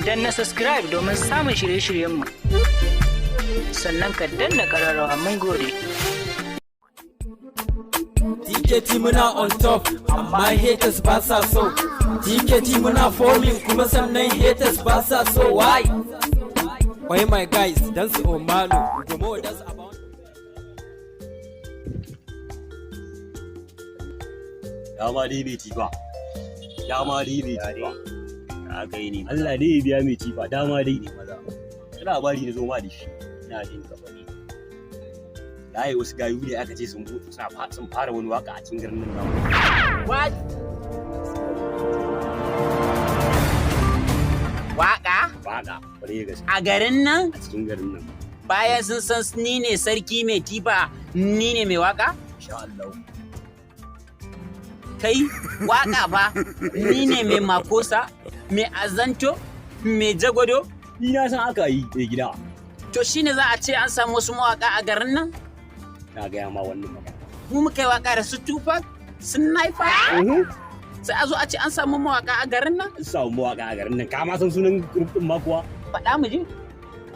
Danna subscribe domin samun shirye-shiryenmu. Sannan ka danna ƙararrawa. Mun gode. TKT muna on top, amma haters ba sa so. TKT muna forming, kuma sannan haters ba sa so. Why? Why my guys dance Omalo, Gomo dance about. Dama dai bai tifa, dama dai bai tifa. Aka yi ne. Allah dai ya biya mai tifa, dama dai ne maza. Kana labari na zo ma da shi. Ina jin ka, faɗi. Layi wasu gayu ne aka ce sun fara wani waka a cikin garin nan namu. What? Waka? Waka kwarai da gaske. A garin nan? A cikin garin nan. Bayan sun san ni ne sarki mai tifa, ni ne mai waka? Insha Allah. Kai, waka fa, ni ne mai makosa, mai azanto, mai jagwado. Ni na san aka yi mai gida. To shine za a ce an samu wasu mawaka a garin nan? Na gaya ma wannan magana. Mu muka yi waka da su Tupac, su Naifa. Sai a zo a ce an samu mawaka a garin nan? An samu mawaka a garin nan, ka ma san sunan group din ma kuwa? Faɗa mu ji.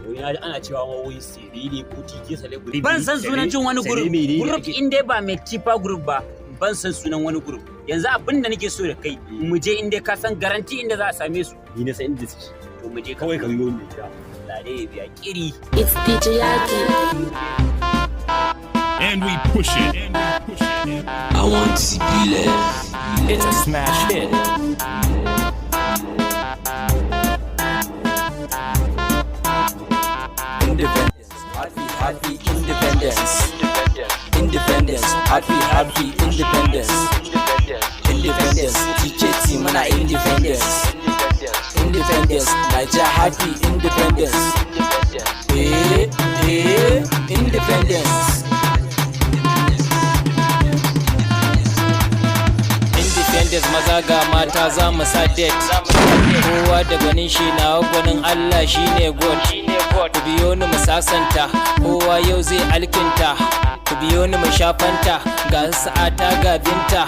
Wai na ji ana cewa ma wai sere ne ko tike celebrity. Ban san sunan jin wani group. Group in dai ba mai tifa group ba, ban san sunan wani group. Yanzu abin da nake so da kai, mu je inda ka san garanti inda za a same su. Ni na san inda suke. To mu je. Kawai ka biyo mai gida. Lade ya biya kiri. It's DJ Yaki. And we push it. And we push it. I want to be left. It's a smash hit. Independence, happy, happy independence. Independence, happy, happy independence. Independence, TKT muna independence. Independence, Niger happy independence. Eh, eh, independence. Independence, maza ga mata za mu sa date. Kowa da gwanin shi, na gwanin Allah shine God. Ku biyo ni mu sasanta, kowa yau zai alkinta. Ku biyo ni mu shafanta, ga sa'ata, ga binta,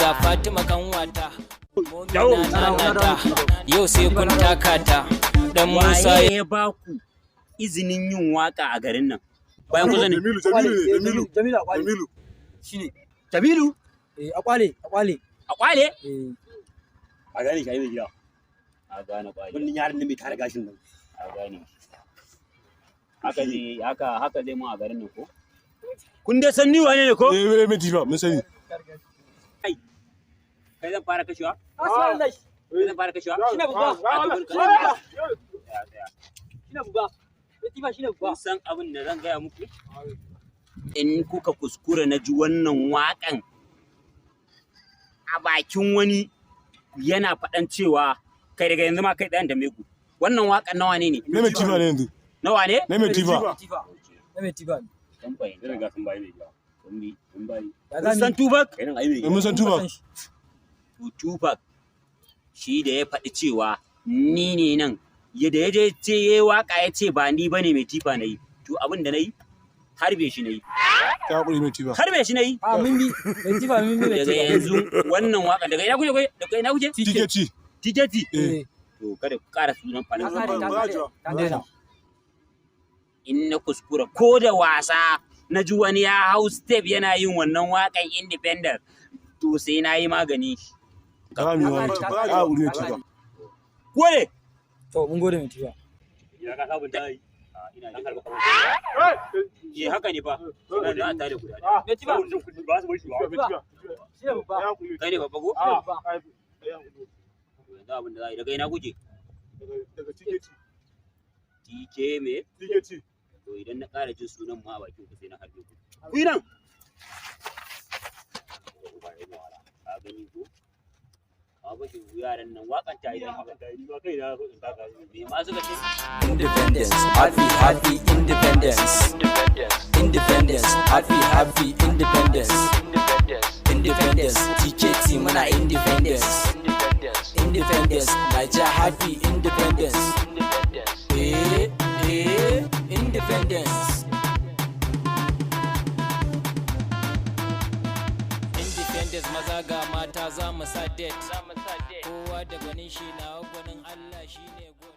ga Fatima kanwata. Momina nanata, yau sai kun taka ta. Dan Musa. Waye ya ba ku izinin yin waka a garin nan? Bayan ku sani. Jamilu, Jamilu ne, Jamilu. Jamilu Akwale. Jamilu. Shine. Jamilu? Eh, Akwale, Akwale. A kwale? Eh. A gane shi ai mai gida. A gane kwale. Wannan yaron nan mai tare gashin nan. A gane. Haka ne, haka haka zai mu a garin nan ko? Kun dai san ni wane ne ko? Eh, mai tifa, mun sani. Kai zan fara kashewa? Asalamu. Kai zan fara kashewa? Shine babba. A tukun Shine babba. Tsaya, tsaya. Shine babba. Mai tifa shine babba. Kun san abin da zan gaya muku? In kuka kuskura na ji wannan waƙan a bakin wani yana faɗan cewa kai, daga yanzu ma kai ɗayan da ku. Wannan waƙan nawa ne ne? Na mai tifa ne yanzu. Nawa ne? Na mai tifa. Tifa. Na mai tifa. Kun fahimta. Sun riga sun bayi mai gida. Kun bi. Sun bayi. Ya Kun san Tupac? Kai nan ai mai gida. Mun san Tupac. To Tupac shi da ya faɗi cewa ni ne nan, yadda ya je ce ya yi waƙa ya ce ba ni bane mai tifa na yi. To abin da na yi, harbe shi na yi. Ta hakuri mai tifa. Harbe shi na yi. A mun bi. Mai tifa, mun bi mai Daga tifa. yanzu wannan waƙa, daga ina kuke? Daga ina kuke? TKT. TKT. Eh. To kada ku ƙara sunan Ta faɗin. kare, ta kare. Ta daina. In na kuskura ko da wasa na ji wani ya hau step yana yin wannan waƙan independent, to sai na yi magani shi. Za mu yi wani. Ta hakuri mai tifa. Kore! To mun gode mai tifa. Ya ka sabunta ai. Dan harba kamar. Eh, haka ne fa. Saboda za a tada guda ɗaya. Mai tifa. Ba su bar shi ba. Shine babba. Kai ne babba ko? Shine babba. Yanzu abin da za a yi, daga ina kuke? Daga TKT. TK me? TKT. To idan na ƙara jin sunan ma a bakin ku sai na harbe ku. Ku yi nan! Ka gani ko? Ka bashi yaran nan waƙan ta idan haka. Me ma suka ce? Independence, happy, happy independence. Independence, happy, happy independence. Independence, TKT muna independence. Independence, Niger happy independence. Eh, eh, independence. Independence, maza ga mata za mu sa date. Kowa da gwanin shi, na gwanin Allah shine God.